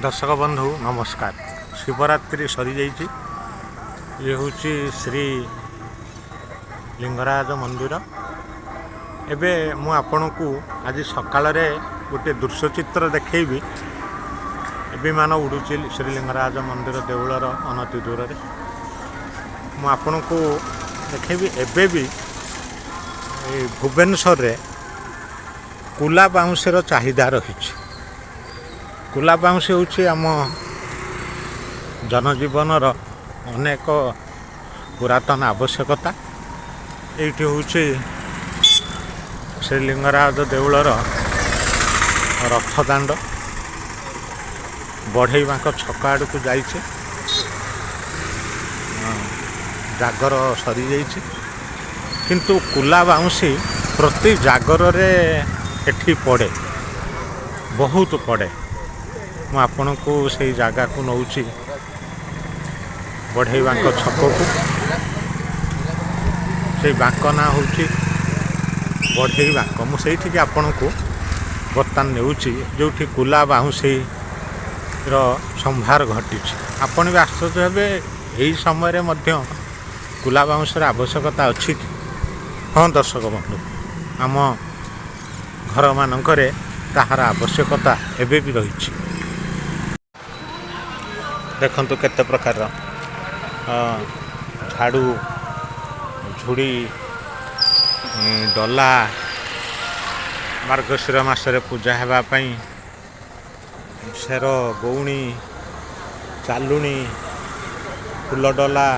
ଦର୍ଶକ ବନ୍ଧୁ ନମସ୍କାର। ଶିବରାତ୍ରି ସରିଯାଇଛି। ଇଏ ହେଉଛି ଶ୍ରୀ ଲିଙ୍ଗରାଜ ମନ୍ଦିର। ଏବେ ମୁଁ ଆପଣଙ୍କୁ ଆଜି ସକାଳରେ ଗୋଟିଏ ଦୃଶ୍ୟଚିତ୍ର ଦେଖେଇବି। ବିମାନ ଉଡ଼ୁଛି ଶ୍ରୀଲିଙ୍ଗରାଜ ମନ୍ଦିର ଦେଉଳର ଅନତି ଦୂରରେ। ମୁଁ ଆପଣଙ୍କୁ ଦେଖେଇବି, ଏବେ ବି ଏଇ ଭୁବନେଶ୍ୱରରେ କୁଲା ବାଉଁଶର ଚାହିଦା ରହିଛି। କୁଲା ବାଉଁଶ ହେଉଛି ଆମ ଜନଜୀବନର ଅନେକ ପୁରାତନ ଆବଶ୍ୟକତା। ଏଇଠି ହେଉଛି ଶ୍ରୀଲିଙ୍ଗରାଜ ଦେଉଳର ରଥ ଦାଣ୍ଡ। ବଢ଼େଇବାଙ୍କ ଛକ ଆଡ଼କୁ ଯାଇଛି। ଜାଗର ସରିଯାଇଛି, କିନ୍ତୁ କୁଲା ବାଉଁଶୀ ପ୍ରତି ଜାଗରରେ ଏଠି ପଡ଼େ, ବହୁତ ପଡ଼େ। ମୁଁ ଆପଣଙ୍କୁ ସେଇ ଜାଗାକୁ ନେଉଛି, ବଢ଼େଇବାଙ୍କ ଛକକୁ। ସେଇ ବାଙ୍କ ନାଁ ହେଉଛି ବଢ଼େଇ ବାଙ୍କ। ମୁଁ ସେଇଠିକି ଆପଣଙ୍କୁ ବର୍ତ୍ତମାନ ନେଉଛି, ଯେଉଁଠି କୁଲା ବାଉଁଶୀର ସମ୍ଭାର ଘଟିଛି। ଆପଣ ବି ଆଶ୍ଚର୍ଯ୍ୟ ହେବେ, ଏହି ସମୟରେ ମଧ୍ୟ କୁଲା ବାଉଁଶର ଆବଶ୍ୟକତା ଅଛି କି? ହଁ ଦର୍ଶକ ବନ୍ଧୁ, ଆମ ଘରମାନଙ୍କରେ ତାହାର ଆବଶ୍ୟକତା ଏବେ ବି ରହିଛି। ଦେଖନ୍ତୁ କେତେ ପ୍ରକାରର ଝାଡ଼ୁ, ଝୁଡ଼ି, ଡଲା, ମାର୍ଗଶିର ମାସରେ ପୂଜା ହେବା ପାଇଁ ସେର, ଗଉଣୀ, ଚାଲୁଣି, ଫୁଲ ଡଲା,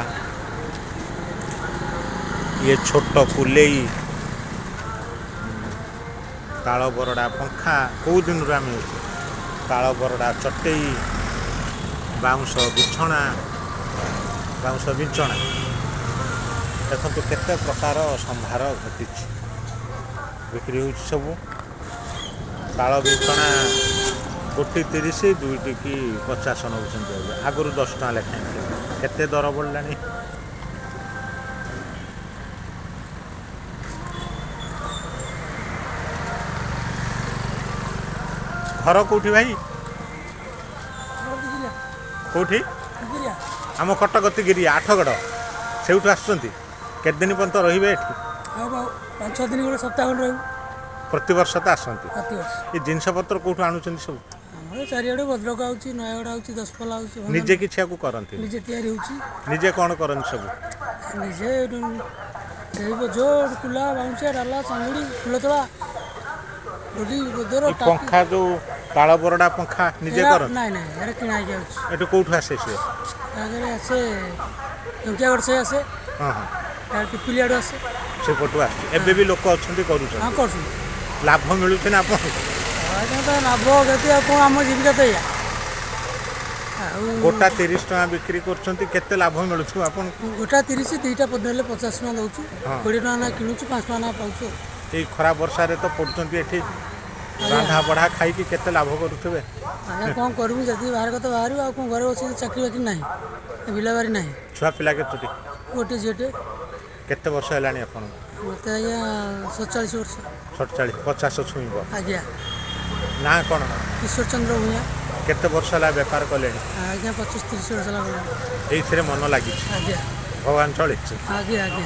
ଇଏ ଛୋଟ କୁଲେଇ, ତାଳ ବରଡ଼ା ପଙ୍ଖା। କେଉଁ ଦିନରୁ ଆମେ ତାଳ ବରଡ଼ା ଚଟେଇ, ବାଉଁଶ ବିଛଣା, ବାଉଁଶ ବିଞ୍ଚଣା। ଦେଖନ୍ତୁ କେତେ ପ୍ରକାର ସମ୍ଭାର ଘଟିଛି, ବିକ୍ରି ହେଉଛି ସବୁ। ତାଳ ବିଞ୍ଚଣା ଗୋଟି 30, ଦୁଇଟି କି 50 ନେଉଛନ୍ତି ଏବେ। ଆଗରୁ 10 ଟଙ୍କା ଲେଖାଏଁ ଥିଲା। କେତେ ଦର ବଢ଼ିଲାଣି। ଘର କେଉଁଠି ଭାଇ? କେଉଁଠି? ଆମ କଟକ ତିଗିରିଆ, ଆଠଗଡ଼, ସେଇଠୁ ଆସୁଛନ୍ତି। କେତେ ଦିନ ପର୍ଯ୍ୟନ୍ତ ରହିବେ ଏଠି? ଆଉ 5-6 ଦିନ, ଗୋଟେ ସପ୍ତାହ ଖଣ୍ଡେ ରହିବୁ। ପ୍ରତିବର୍ଷ ତ ଆସନ୍ତି? ପ୍ରତିବର୍ଷ। ଏ ଜିନିଷପତ୍ର କେଉଁଠୁ ଆଣୁଛନ୍ତି ସବୁ? ଆମର ଚାରିଆଡ଼େ, ଭଦ୍ରକ ଆଉଛି, ନୟାଗଡ଼ ଆଉଛି, ଦଶପଲ୍ଲା ଆଉଛି। ନିଜେ କିଛି ଆକୁ କରନ୍ତି? ନିଜେ ତିଆରି ହେଉଛି। ନିଜେ କ'ଣ କରନ୍ତି ସବୁ? ନିଜେ ସେଇ ବୋଝ, କୁଲା, ବାଉଁଶିଆ, ଡାଲା, ଚାଙ୍ଗୁଡ଼ି, ଫୁଲ ତୋଳା, ଡୋଲି, ଗୋଦର। ଏ ପଙ୍ଖା ଯେଉଁ ତାଳ ବରଡ଼ା ପଙ୍ଖା ନିଜେ କରନ୍ତି? ନାଇଁ ନାଇଁ, ଏଇଟା କିଣା ହେଇକି ଆଉଛି। ଏଠୁ କେଉଁଠୁ ଆସେ ସିଏ? ତା ଦେହରେ ଆସେ ଢଙ୍କିଆଗଡ଼, ସେ ଆସେ। ହଁ ହଁ ପିପିଲି ଆଡ଼ୁ ଆସେ। ସେପଟୁ ଆସୁଛି। ଏବେ ବି ଲୋକ ଅଛନ୍ତି କରୁଛନ୍ତି? ହଁ, କରୁଛନ୍ତି। ଲାଭ ମିଳୁଛି ନା ଆପଣଙ୍କୁ? ଆଜ୍ଞା, ତ ଲାଭ କ୍ଷତି ଆଉ କ'ଣ, ଆମ ଜୀବିକା ତ ଏଇଆ ଆଉ। ଗୋଟା 30 ଟଙ୍କା ବିକ୍ରି କରୁଛନ୍ତି, କେତେ ଲାଭ ମିଳୁଥିବ ଆପଣଙ୍କୁ? ଗୋଟା 30, ଦୁଇଟା ନେଲେ 50 ଟଙ୍କା ଦେଉଛୁ। 20 ଟଙ୍କା ନା କିଣୁଛୁ, 5 ଟଙ୍କା ନା ପାଉଛୁ। ଏଇ ଖରା ବର୍ଷାରେ ତ ପଡ଼ୁଛନ୍ତି ଏଠି, ରନ୍ଧା ବଢ଼ା ଖାଇକି କେତେ ଲାଭ କରୁଥିବେ? ଆଜ୍ଞା, କ'ଣ କରିବୁ, ଯେତିକି ବାହାର କଥା ବାହାରିବ। ଆଉ କ'ଣ, ଘରେ ବସିକି ଚାକିରି ବାକିରି ନାହିଁ, ବିଲବାରି ନାହିଁ। ଛୁଆ ପିଲା କେତୋଟି? ଗୋଟେ ଝିଅଟେ। କେତେ ବର୍ଷ ହେଲାଣି ଆପଣଙ୍କୁ? ମୋତେ ଆଜ୍ଞା 47 ବର୍ଷ। 47, 50 ଛୁଇଁବ? ଆଜ୍ଞା। ନା କ'ଣ? ଈଶ୍ୱର ଚନ୍ଦ୍ର ଭୂୟାଁ। କେତେ ବର୍ଷ ହେଲା ବେପାର କଲେଣି? ଆଜ୍ଞା, 25-30 ବର୍ଷ ହେଲା କଲେଣି। ଏଇଥିରେ ମନ ଲାଗିଛି? ଆଜ୍ଞା। ଭଗବାନ ଚଳେଇଛି? ଆଜ୍ଞା ଆଜ୍ଞା।